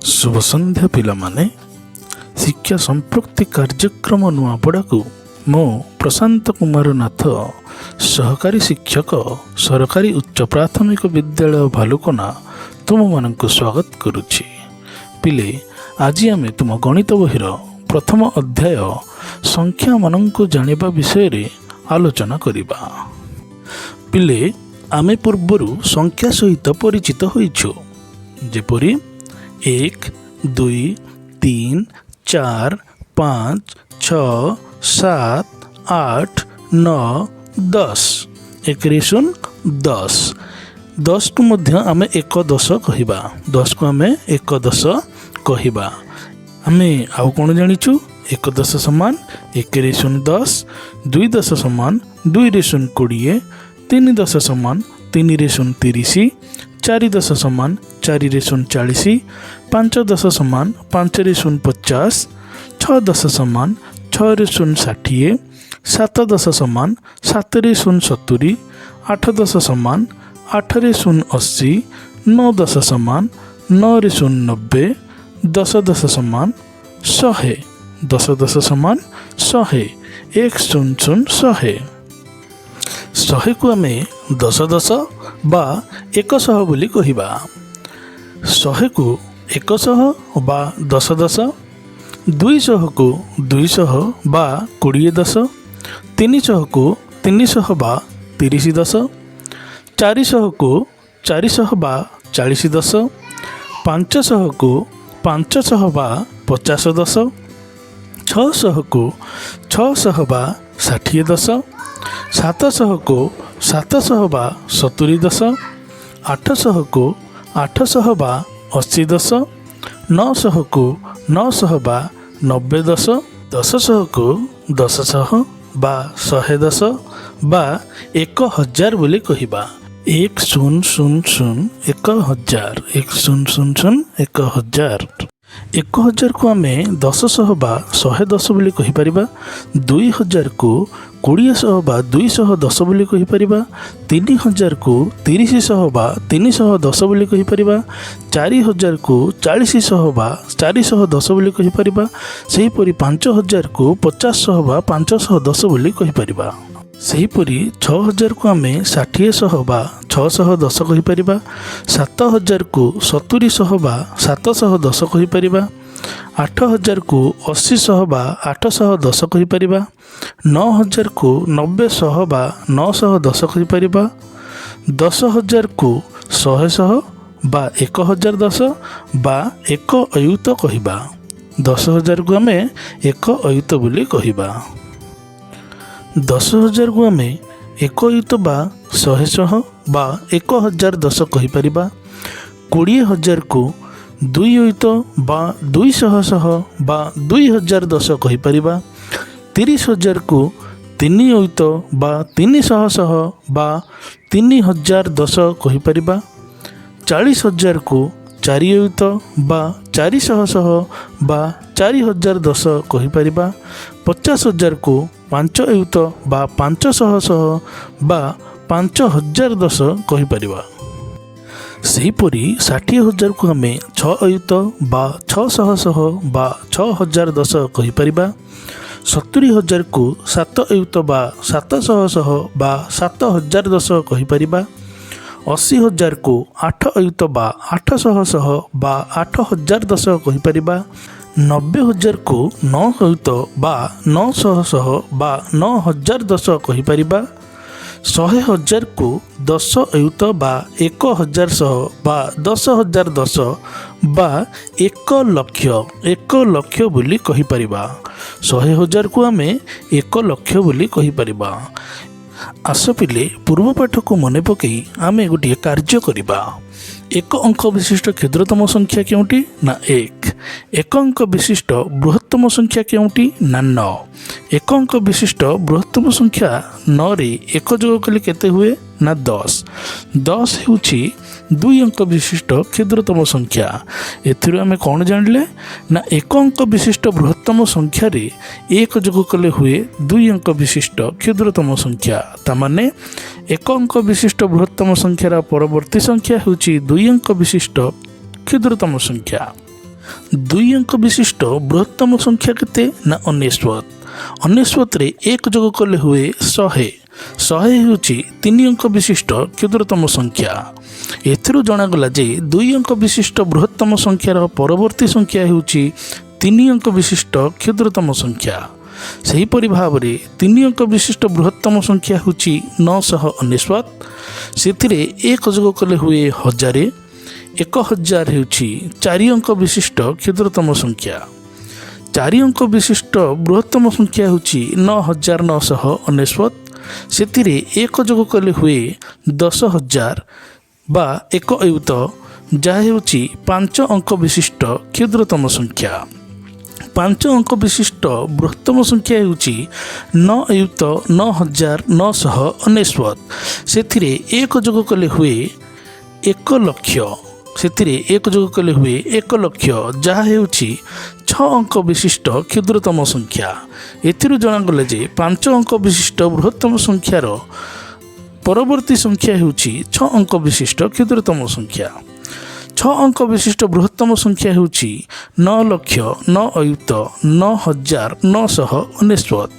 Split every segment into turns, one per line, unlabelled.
ଶୁଭ ସନ୍ଧ୍ୟା ପିଲାମାନେ। ଶିକ୍ଷା ସମ୍ପୃକ୍ତି କାର୍ଯ୍ୟକ୍ରମ ନୂଆପଡ଼ାକୁ ମୁଁ ପ୍ରଶାନ୍ତ କୁମାର ନାଥ, ସହକାରୀ ଶିକ୍ଷକ, ସରକାରୀ ଉଚ୍ଚ ପ୍ରାଥମିକ ବିଦ୍ୟାଳୟ, ଭାଲୁକନା, ତୁମମାନଙ୍କୁ ସ୍ୱାଗତ କରୁଛି। ପିଲେ, ଆଜି ଆମେ ତୁମ ଗଣିତ ବହିର ପ୍ରଥମ ଅଧ୍ୟାୟ ସଂଖ୍ୟାମାନଙ୍କୁ ଜାଣିବା ବିଷୟରେ ଆଲୋଚନା କରିବା। ପିଲେ, ଆମେ ପୂର୍ବରୁ ସଂଖ୍ୟା ସହିତ ପରିଚିତ ହୋଇଛୁ, ଯେପରି 1, 2, 3, 4, 5, 6, 7, 8, 9, 10। ଏକରେ ଶୂନ, 10। 10କୁ ମଧ୍ୟ ଆମେ ଏକ ଦଶ କହିବା। 10କୁ ଆମେ ଏକ ଦଶ କହିବା। ଆମେ ଆଉ କ'ଣ ଜାଣିଛୁ? ଏକ ଦଶ ସମାନ ଏକରେ ଶୂନ 10। ଦୁଇ ଦଶ ସମାନ ଦୁଇରେ ଶୂନ 20। ତିନି ଦଶ ସମାନ ତିନିରେ ଶୂନ 30। ଚାରି ଦଶ ସମାନ ଚାରିରେ ଶୂନ 40। ପାଞ୍ଚ ଦଶ ସମାନ ପାଞ୍ଚରେ ଶୂନ 50। ଛଅ ଦଶ ସମାନ ଛଅରେ ଶୂନ 60। ସାତ ଦଶ ସମାନ ସାତରେ ଶୂନ 70। ଆଠ ଦଶ ସମାନ ଆଠରେ ଶୂନ 80। ନଅ ଦଶ ସମାନ ନଅରେ ଶୂନ 90। ଦଶ ଦଶ ସମାନ 100। ଦଶ ଦଶ ସମାନ 100। 1 0 0 100। 100କୁ ଆମେ ଦଶ ଦଶ ବା 100 ବୋଲି କହିବା। 100କୁ 100 ବା ଦଶ ଦଶ, 200କୁ 200 ବା 20 ଦଶ, 300କୁ 300 ବା 30 ଦଶ, 400କୁ 400 ବା 40 ଦଶ, 500କୁ 500 ବା 50 ଦଶ, 600କୁ 600 ବା 60 ଦଶ, 700କୁ 700 ବା 70 ଦଶ, 800କୁ 800 ବା 80 ଦଶ, 900କୁ 900 ବା 90 ଦଶ, 10ଶହକୁ 10ଶହ ବା 110 ବା 1000 ବୋଲି କହିବା। 1 0 0 0 1000। 1 0 0 0 1000। 1000କୁ ଆମେ 10ଶହ ବା 110 ବୋଲି କହିପାରିବା। 2000କୁ 20ଶହ ବା 210 ବୋଲି କହିପାରିବା। 3000କୁ 30ଶହ ବା 310 ବୋଲି କହିପାରିବା। 4000କୁ 40ଶହ ବା 410 ବୋଲି କହିପାରିବା। ସେହିପରି 5000କୁ 50ଶହ ବା 510 ବୋଲି କହିପାରିବା। ସେହିପରି 6000କୁ ଆମେ 60ଶହ ବା 610 କହିପାରିବା। 7000କୁ 70ଶହ ବା 710 କହିପାରିବା। 8000କୁ 80ଶହ ବା 810 କହିପାରିବା। 9000କୁ 90ଶହ ବା 910 କହିପାରିବା। 10,000କୁ 100ଶହ ବା 1010 ବା ଏକ ଅୟୁତ କହିବା। 10,000କୁ ଆମେ ଏକ ଅୟୁତ ବୋଲି କହିବା। 10,000କୁ ଆମେ ଏକ ଅୟୁତ ବା 100ଶହ ବା 1010 କହିପାରିବା। 20,000କୁ ଦୁଇ ଅୟୁତ ବା 200ଶହ ବା 2010 କହିପାରିବା। 30,000କୁ ତିନି ଅୟୁତ ବା 300ଶହ ବା 3010 କହିପାରିବା। 40,000କୁ ଚାରି ଅୟୁତ ବା 400ଶହ ବା 4010 କହିପାରିବା। 50,000କୁ ପାଞ୍ଚ ଅୟୁତ ବା 500ଶହ ବା 5010 କହିପାରିବା। ସେହିପରି 60,000କୁ ଆମେ ଛଅ ଅୟୁତ ବା 600ଶହ ବା 6010 କହିପାରିବା। 70,000କୁ ସାତ ଅୟୁତ ବା 700ଶହ ବା 7010 କହିପାରିବା। 80,000କୁ ଆଠ ଅୟୁତ ବା 800ଶହ ବା 8010 କହିପାରିବା। 90,000କୁ ନଅ ଅୟୁତ ବା 900ଶହ ବା 9010 କହିପାରିବା। 100,000କୁ ଦଶ ଅୟୁତ ବା 1000ଶହ ବା 10,010 ବା 1 ଲକ୍ଷ, 1 ଲକ୍ଷ ବୋଲି କହିପାରିବା। 100,000କୁ ଆମେ 1 ଲକ୍ଷ ବୋଲି କହିପାରିବା। ଆସ ପିଲେ, ପୂର୍ବ ପାଠକୁ ମନେ ପକାଇ ଆମେ ଗୋଟିଏ କାର୍ଯ୍ୟ କରିବା। ଏକ ଅଙ୍କ ବିଶିଷ୍ଟ କ୍ଷୁଦ୍ରତମ ସଂଖ୍ୟା କେଉଁଟି? ନା, 1। ଏକ ଅଙ୍କ ବିଶିଷ୍ଟ ବୃହତ୍ତମ ସଂଖ୍ୟା କେଉଁଟି? ନା, 9। ଏକ ଅଙ୍କ ବିଶିଷ୍ଟ ବୃହତ୍ତମ ସଂଖ୍ୟା 9ରେ ଏକ ଯୋଗ କଲେ କେତେ ହୁଏ? ନା, 10। 10 ହେଉଛି ଦୁଇ ଅଙ୍କ ବିଶିଷ୍ଟ କ୍ଷୁଦ୍ରତମ ସଂଖ୍ୟା। ଏଥିରୁ ଆମେ କ'ଣ ଜାଣିଲେ? ନା, ଏକ ଅଙ୍କ ବିଶିଷ୍ଟ ବୃହତ୍ତମ ସଂଖ୍ୟାରେ ଏକ ଯୋଗ କଲେ ହୁଏ ଦୁଇ ଅଙ୍କ ବିଶିଷ୍ଟ କ୍ଷୁଦ୍ରତମ ସଂଖ୍ୟା। ତାମାନେ ଏକ ଅଙ୍କ ବିଶିଷ୍ଟ ବୃହତ୍ତମ ସଂଖ୍ୟାର ପରବର୍ତ୍ତୀ ସଂଖ୍ୟା ହେଉଛି ଦୁଇ ଅଙ୍କ ବିଶିଷ୍ଟ କ୍ଷୁଦ୍ରତମ ସଂଖ୍ୟା। ଦୁଇ ଅଙ୍କ ବିଶିଷ୍ଟ ବୃହତ୍ତମ ସଂଖ୍ୟା କେତେ ନା 99। 99ରେ ଏକ ଯୋଗ କଲେ ହୁଏ 100। 100 ହେଉଛି ତିନି ଅଙ୍କ ବିଶିଷ୍ଟ କ୍ଷୁଦ୍ରତମ ସଂଖ୍ୟା। ଏଥିରୁ ଜଣାଗଲା ଯେ ଦୁଇ ଅଙ୍କ ବିଶିଷ୍ଟ ବୃହତ୍ତମ ସଂଖ୍ୟାର ପରବର୍ତ୍ତୀ ସଂଖ୍ୟା ହେଉଛି ତିନି ଅଙ୍କ ବିଶିଷ୍ଟ କ୍ଷୁଦ୍ରତମ ସଂଖ୍ୟା। ସେହିପରି ଭାବରେ ତିନି ଅଙ୍କ ବିଶିଷ୍ଟ ବୃହତ୍ତମ ସଂଖ୍ୟା ହେଉଛି 999। ସେଥିରେ ଏକ ଯୋଗ କଲେ ହୁଏ 1000। 1000 ହେଉଛି ଚାରି ଅଙ୍କ ବିଶିଷ୍ଟ କ୍ଷୁଦ୍ରତମ ସଂଖ୍ୟା। ଚାରି ଅଙ୍କ ବିଶିଷ୍ଟ ବୃହତ୍ତମ ସଂଖ୍ୟା ହେଉଛି 9999। ସେଥିରେ ଏକ ଯୋଗ କଲେ ହୁଏ 10,000 ବା ଏକ ଅୟୁତ, ଯାହା ହେଉଛି ପାଞ୍ଚ ଅଙ୍କ ବିଶିଷ୍ଟ କ୍ଷୁଦ୍ରତମ ସଂଖ୍ୟା। ପାଞ୍ଚ ଅଙ୍କ ବିଶିଷ୍ଟ ବୃହତ୍ତମ ସଂଖ୍ୟା ହେଉଛି ନଅ ଅୟୁତ 9999। ସେଥିରେ ଏକ ଯୋଗ କଲେ ହୁଏ 1 ଲକ୍ଷ। ସେଥିରେ ଏକ ଯୋଗ କଲେ ହୁଏ 1 ଲକ୍ଷ, ଯାହା ହେଉଛି ଛଅ ଅଙ୍କ ବିଶିଷ୍ଟ କ୍ଷୁଦ୍ରତମ ସଂଖ୍ୟା। ଏଥିରୁ ଜଣାଗଲା ଯେ ପାଞ୍ଚ ଅଙ୍କ ବିଶିଷ୍ଟ ବୃହତ୍ତମ ସଂଖ୍ୟାର ପରବର୍ତ୍ତୀ ସଂଖ୍ୟା ହେଉଛି ଛଅ ଅଙ୍କ ବିଶିଷ୍ଟ କ୍ଷୁଦ୍ରତମ ସଂଖ୍ୟା। ଛଅ ଅଙ୍କ ବିଶିଷ୍ଟ ବୃହତ୍ତମ ସଂଖ୍ୟା ହେଉଛି 9 ଲକ୍ଷ 9 ଅୟୁତ 9999।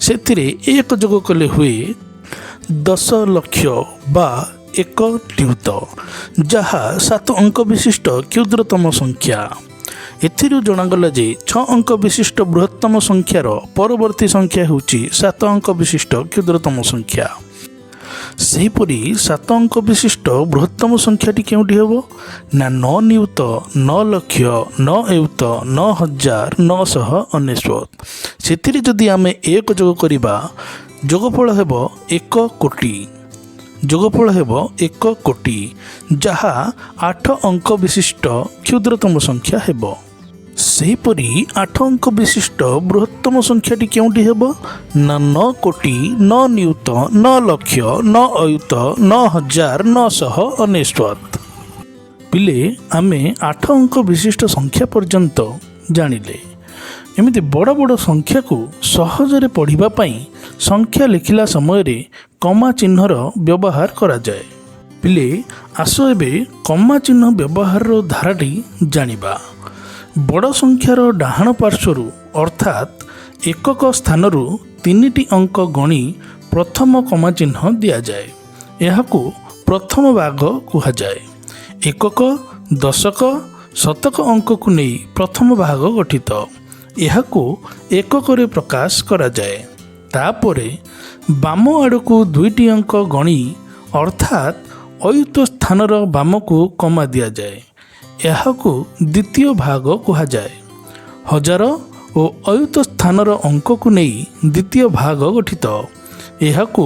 ସେଥିରେ ଏକ ଯୋଗ କଲେ ହୁଏ 10 ଲକ୍ଷ ବା ଏକ ନିୟୁତ, ଯାହା ସାତ ଅଙ୍କ ବିଶିଷ୍ଟ କ୍ଷୁଦ୍ରତମ ସଂଖ୍ୟା। ଏଥିରୁ ଜଣାଗଲା ଯେ ଛଅ ଅଙ୍କ ବିଶିଷ୍ଟ ବୃହତ୍ତମ ସଂଖ୍ୟାର ପରବର୍ତ୍ତୀ ସଂଖ୍ୟା ହେଉଛି ସାତ ଅଙ୍କ ବିଶିଷ୍ଟ କ୍ଷୁଦ୍ରତମ ସଂଖ୍ୟା। ସେହିପରି ସାତ ଅଙ୍କ ବିଶିଷ୍ଟ ବୃହତ୍ତମ ସଂଖ୍ୟାଟି କେଉଁଠି ହେବ ନା ନଅ ନିୟୁତ 9 ଲକ୍ଷ 9 ଅୟୁତ 9999। ସେଥିରେ ଯଦି ଆମେ ଏକ ଯୋଗ କରିବା, ଯୋଗଫଳ ହେବ 1 କୋଟି। ଯୋଗଫଳ ହେବ 1 କୋଟି, ଯାହା ଆଠ ଅଙ୍କ ବିଶିଷ୍ଟ କ୍ଷୁଦ୍ରତମ ସଂଖ୍ୟା ହେବ। ସେହିପରି ଆଠ ଅଙ୍କ ବିଶିଷ୍ଟ ବୃହତ୍ତମ ସଂଖ୍ୟାଟି କେଉଁଠି ହେବ ନା 9 କୋଟି 9 ନିୟୁତ 9 ଲକ୍ଷ 9 ଅୟୁତ 9999। ପିଲେ, ଆମେ ଆଠ ଅଙ୍କ ବିଶିଷ୍ଟ ସଂଖ୍ୟା ପର୍ଯ୍ୟନ୍ତ ଜାଣିଲେ। ଏମିତି ବଡ଼ ବଡ଼ ସଂଖ୍ୟାକୁ ସହଜରେ ପଢ଼ିବା ପାଇଁ ସଂଖ୍ୟା ଲେଖିଲା ସମୟରେ କମା ଚିହ୍ନର ବ୍ୟବହାର କରାଯାଏ। ପିଲେ, ଆସ ଏବେ କମା ଚିହ୍ନ ବ୍ୟବହାରର ଧାରାଟି ଜାଣିବା। ବଡ଼ ସଂଖ୍ୟାର ଡାହାଣ ପାର୍ଶ୍ୱରୁ, ଅର୍ଥାତ୍ ଏକକ ସ୍ଥାନରୁ ତିନିଟି ଅଙ୍କ ଗଣି ପ୍ରଥମ କମା ଚିହ୍ନ ଦିଆଯାଏ। ଏହାକୁ ପ୍ରଥମ ଭାଗ କୁହାଯାଏ। ଏକକ, ଦଶକ, ଶତକ ଅଙ୍କକୁ ନେଇ ପ୍ରଥମ ଭାଗ ଗଠିତ। ଏହାକୁ ଏକକରେ ପ୍ରକାଶ କରାଯାଏ। ତାପରେ ବାମ ଆଡ଼କୁ ଦୁଇଟି ଅଙ୍କ ଗଣି, ଅର୍ଥାତ୍ ଅୟୁତ ସ୍ଥାନର ବାମକୁ କମା ଦିଆଯାଏ। ଏହାକୁ ଦ୍ୱିତୀୟ ଭାଗ କୁହାଯାଏ। ହଜାର ଓ ଅୟୁତ ସ୍ଥାନର ଅଙ୍କକୁ ନେଇ ଦ୍ୱିତୀୟ ଭାଗ ଗଠିତ। ଏହାକୁ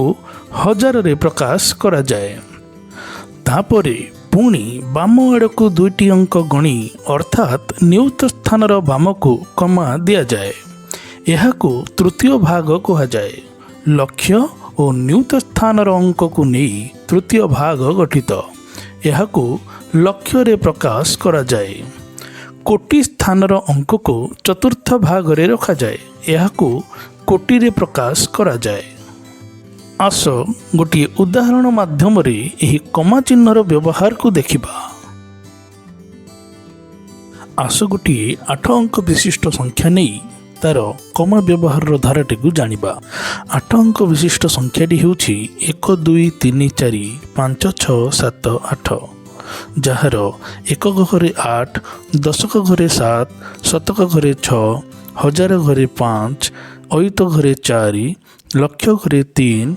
ହଜାରରେ ପ୍ରକାଶ କରାଯାଏ। ତାପରେ ପୁଣି ବାମ ଆଡ଼କୁ ଦୁଇଟି ଅଙ୍କ ଗଣି, ଅର୍ଥାତ୍ ନିୟୁତ ସ୍ଥାନର ବାମକୁ କମା ଦିଆଯାଏ। ଏହାକୁ ତୃତୀୟ ଭାଗ କୁହାଯାଏ। ଲକ୍ଷ ଓ ନିୟୁତ ସ୍ଥାନର ଅଙ୍କକୁ ନେଇ ତୃତୀୟ ଭାଗ ଗଠିତ। ଏହାକୁ ଲକ୍ଷରେ ପ୍ରକାଶ କରାଯାଏ। କୋଟି ସ୍ଥାନର ଅଙ୍କକୁ ଚତୁର୍ଥ ଭାଗରେ ରଖାଯାଏ। ଏହାକୁ କୋଟିରେ ପ୍ରକାଶ କରାଯାଏ। ଆସ ଗୋଟିଏ ଉଦାହରଣ ମାଧ୍ୟମରେ ଏହି କମା ଚିହ୍ନର ବ୍ୟବହାରକୁ ଦେଖିବା। ଆସ ଗୋଟିଏ ଆଠ ଅଙ୍କ ବିଶିଷ୍ଟ ସଂଖ୍ୟା ନେଇ ତାର କମା ବ୍ୟବହାରର ଧାରାଟିକୁ ଜାଣିବା। ଆଠ ଅଙ୍କ ବିଶିଷ୍ଟ ସଂଖ୍ୟାଟି ହେଉଛି 1, 2, 3, 4, 5, 6, 7, 8, ଯାହାର ଏକକ ଘରେ 8, ଦଶକ ଘରେ 7, ଶତକ ଘରେ 6, ହଜାର ଘରେ 5, ଅୟୁତ ଘରେ 4, ଲକ୍ଷ ଘରେ 3,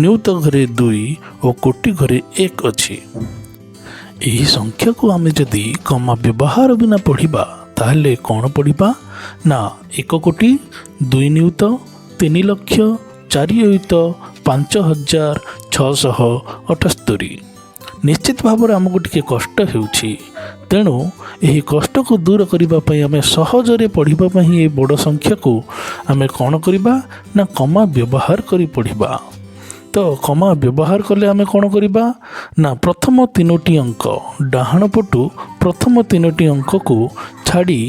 ନିୟୁତ ଘରେ 2 ଓ କୋଟି ଘରେ 1 ଅଛି। ଏହି ସଂଖ୍ୟାକୁ ଆମେ ଯଦି କମା ବ୍ୟବହାର ବିନା ପଢ଼ିବା, ତାହେଲେ କ'ଣ ପଢ଼ିବା ନା 1 କୋଟି 2 ନିୟୁତ 3 ଲକ୍ଷ 4 ଅୟୁତ 5678। ନିଶ୍ଚିତ ଭାବରେ ଆମକୁ ଟିକେ କଷ୍ଟ ହେଉଛି। ତେଣୁ ଏହି କଷ୍ଟକୁ ଦୂର କରିବା ପାଇଁ, ଆମେ ସହଜରେ ପଢ଼ିବା ପାଇଁ ଏହି ବଡ଼ ସଂଖ୍ୟାକୁ ଆମେ କ'ଣ କରିବା ନା କମା ବ୍ୟବହାର କରି ପଢ଼ିବା। ତ କମା ବ୍ୟବହାର କଲେ ଆମେ କ'ଣ କରିବା ନା ପ୍ରଥମ ତିନୋଟି ଅଙ୍କ, ଡାହାଣ ପଟୁ ପ୍ରଥମ ତିନୋଟି ଅଙ୍କକୁ ଛାଡ଼ି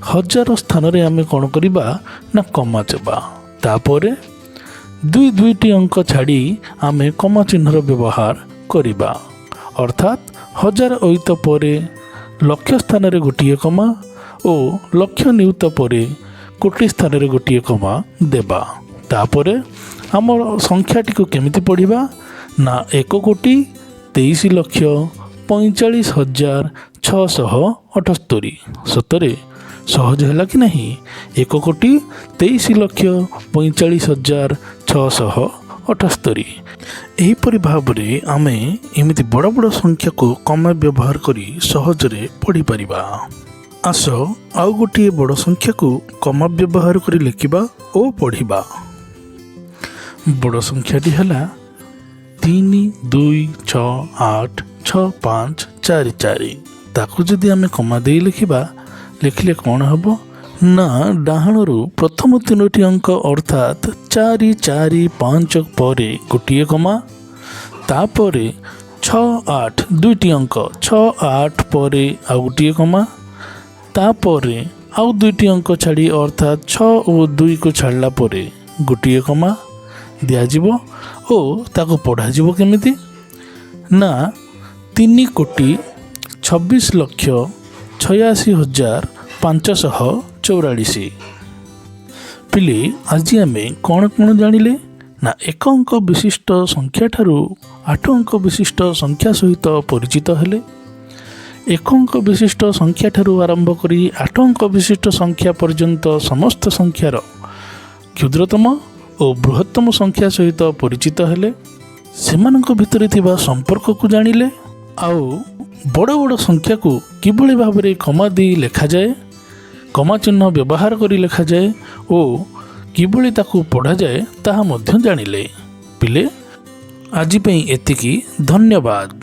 ହଜାର ସ୍ଥାନରେ ଆମେ କ'ଣ କରିବା ନା କମା ଦେବା। ତାପରେ ଦୁଇ ଦୁଇଟି ଅଙ୍କ ଛାଡ଼ି ଆମେ କମା ଚିହ୍ନର ବ୍ୟବହାର କରିବା। ଅର୍ଥାତ୍ ହଜାର ଅୟୁତ ପରେ ଲକ୍ଷ ସ୍ଥାନରେ ଗୋଟିଏ କମା ଓ ଲକ୍ଷ ନିୟୁତ ପରେ କୋଟି ସ୍ଥାନରେ ଗୋଟିଏ କମା ଦେବା। ତାପରେ ଆମର ସଂଖ୍ୟାଟିକୁ କେମିତି ପଢ଼ିବା ନା 1,23,45,678। ସତରେ ସହଜ ହେଲା କି ନାହିଁ? 1,23,45,678। ଏହିପରି ଭାବରେ ଆମେ ଏମିତି ବଡ଼ ବଡ଼ ସଂଖ୍ୟାକୁ କମା ବ୍ୟବହାର କରି ସହଜରେ ପଢ଼ିପାରିବା। ଆସ, ଆଉ ଗୋଟିଏ ବଡ଼ ସଂଖ୍ୟାକୁ କମା ବ୍ୟବହାର କରି ଲେଖିବା ଓ ପଢ଼ିବା। ବଡ଼ ସଂଖ୍ୟାଟି ହେଲା 3 2 6 8 6 5 4 4। ତାକୁ ଯଦି ଆମେ କମା ଦେଇ ଲେଖିବା, ଲେଖିଲେ କ'ଣ ହେବ ନା ଡାହାଣରୁ ପ୍ରଥମ ତିନୋଟି ଅଙ୍କ ଅର୍ଥାତ୍ 4, 4, 5 ପରେ ଗୋଟିଏ କମା, ତାପରେ 6, 8, ଦୁଇଟି ଅଙ୍କ 6, 8 ପରେ ଆଉ ଗୋଟିଏ କମା, ତାପରେ ଆଉ ଦୁଇଟି ଅଙ୍କ ଛାଡ଼ି ଅର୍ଥାତ୍ 6 ଓ 2କୁ ଛାଡ଼ିଲା ପରେ ଗୋଟିଏ କମା ଦିଆଯିବ। ଓ ତାକୁ ପଢ଼ାଯିବ କେମିତି ନା 3,26,86,544। ପିଲେ, ଆଜି ଆମେ କ'ଣ କ'ଣ ଜାଣିଲେ ନା ଏକ ଅଙ୍କ ବିଶିଷ୍ଟ ସଂଖ୍ୟାଠାରୁ ଆଠ ଅଙ୍କ ବିଶିଷ୍ଟ ସଂଖ୍ୟା ସହିତ ପରିଚିତ ହେଲେ। ଏକ ଅଙ୍କ ବିଶିଷ୍ଟ ସଂଖ୍ୟାଠାରୁ ଆରମ୍ଭ କରି ଆଠ ଅଙ୍କ ବିଶିଷ୍ଟ ସଂଖ୍ୟା ପର୍ଯ୍ୟନ୍ତ ସମସ୍ତ ସଂଖ୍ୟାର କ୍ଷୁଦ୍ରତମ ଓ ବୃହତ୍ତମ ସଂଖ୍ୟା ସହିତ ପରିଚିତ ହେଲେ। ସେମାନଙ୍କ ଭିତରେ ଥିବା ସମ୍ପର୍କକୁ ଜାଣିଲେ। ଆଉ ବଡ଼ ବଡ଼ ସଂଖ୍ୟାକୁ କିଭଳି ଭାବରେ କମା ଦେଇ ଲେଖାଯାଏ, କମା ଚିହ୍ନ ବ୍ୟବହାର କରି ଲେଖାଯାଏ ଓ କିଭଳି ତାକୁ ପଢ଼ାଯାଏ, ତାହା ମଧ୍ୟ ଜାଣିଲେ। ପିଲେ, ଆଜି ପାଇଁ ଏତିକି। ଧନ୍ୟବାଦ।